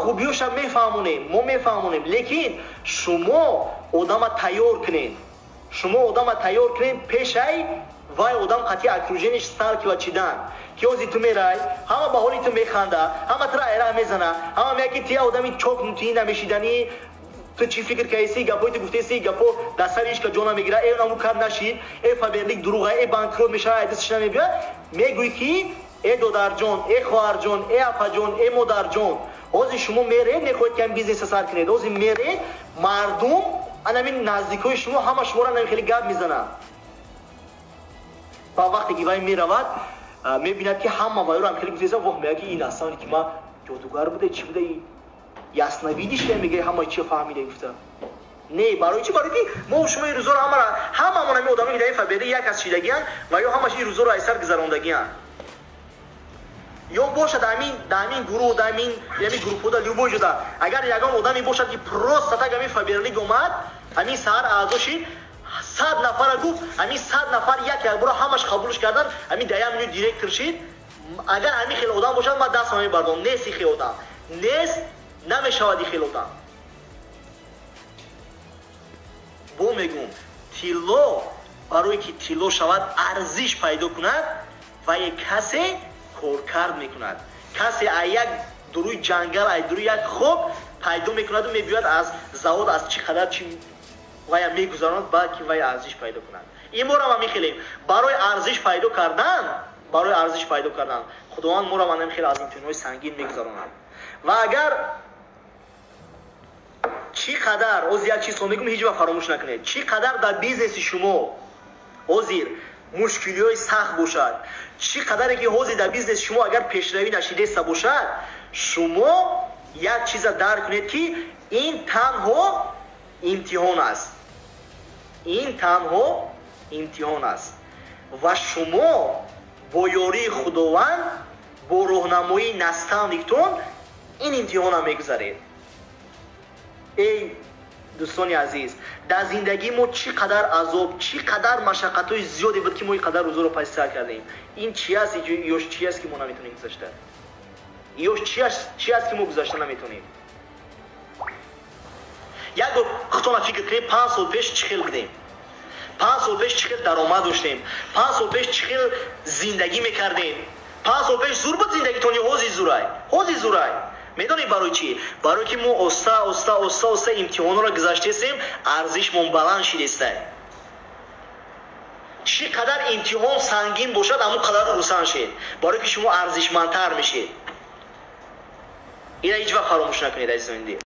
хубиёша мефаҳмонем, мо мефаҳмонем, лекин шумо одама тайёр кунед, шумо одама тайёр кунед пешай вай одам қатъи окружение ш сталкивать шидан, ки ози ту мерай, ҳама ба ҳоли ту механда, ҳама тура айра мезана, ҳама мега, ки тия одами чокнутӣ, намешиданӣ, ту чӣ фикр кардеси, гапҳои ту гуфтеси, гапҳо дар сари ҳеч ка ҷо намегира, э наму кар нашид, э Фаберлик дуруға, э банкрот мешава, ай дасташ намебиёд. Мегӯӣ, ки э додарҷон, э хоҳарҷон, э апаҷон, э модарҷон, ҳозир шумо меред, мехоҳед, ки ҳам бизнеса сар кунед, ҳозир меред, мардум, анамин наздикои шумо ҳама шуморо анами хеле гап мезананд. Ба вақте ки вай меравад, мебинад, ки ҳама вайро ам хеле гуфтеса, воҳ, мега, ки ин астан ки ма ҷодугар буда, чӣ буда, ясновидящий, мега, ҳама чи фаҳмида гуфта. Не, барои чӣ? Барои ки мо шумо ин рӯзоро ҳамара, ҳамамон ҳами одамои ки дар ин Фаберлик як кас шидагиянд ва ё ҳамаш ин рӯзоро аз сар гузарондагиянд, ё бошад дар ҳамин гурӯҳ, дар ҳамин группода, любой ҷода агар ягон одаме бошад, ки просто так ҳамин Фаберлик омад, ҳамин саҳар аъзо шид, 100 нафара гуфт, ҳамин 100 нафар як як бора ҳамаш қабулш кардан, ҳамин дар як минут директор шид, агар ҳамин хел одам бошад, ман дастма мебардорам. Нест и хел одам, нест, намешавад и хел одам. Бо мегӯм, тилло барое ки тилло шавад, арзиш пайдо кунад, вае касе коркард мекунад, касе аз як дуруи ҷангал, аз дуруи як хок пайдо мекунаду мебиёяд, аз завод, аз чӣ қадар чи вая мегузаронад, баъд ки вай арзиш пайдо кунад. Ин борам ҳам мехелем, барои арзиш пайдо кардан, барои арзиш пайдо кардан Худованд моро манам хеле аз имтиҳонҳои сангин мегузаронад. Ва агар чӣ қадар, ҳозир як чизро мегӯм, ҳеҷ вақт фаромӯш накунед, чӣ қадар дар бизнеси шумо ҳозир мушкилиҳои сахт бошад, чӣ қадаре ки ҳозир дар бизнеси шумо агар пешравӣ нашидеста бошад, шумо як чиза дарк кунед, ки ин танҳо имтиҳон аст, ин танҳо имтиҳон аст ва шумо бо ёрии Худованд, бо роҳнамоии наставник тон ин имтиҳонам мегузаред. Эй дӯстони азиз, дар зиндагии мо чӣ қадар азоб, чӣ қадар машаққатҳои зиёде буд, ки мо ин қадар рӯзоро паси сар кардем. Ин чи аст ёш, чи аст, ки мо наметонем гузашта, ёш чи аст, ки мо гузашта наметонем? Як бор худтона фикр кунем, 5 сол пеш чӣ хел будем, 5 сол пеш чӣ хел даромад доштем, 5 сол пеш чӣ хел зиндагӣ мекардем. 5 сол пеш зур буд зиндагитон ё ҳозир зурай? Ҳозир зурай. Медонед барои чӣ? Барое ки мо оста оста, оста оста имтиҳонҳоро гузаштесем, арзишмон баланд шидеста. Чӣ қадар имтиҳон сангин бошад, ҳамон қадар хурсанд шед, барое ки шумо арзишмандтар мешед. Ина ҳеҷ вақт фаромӯш накунед, азизони дил.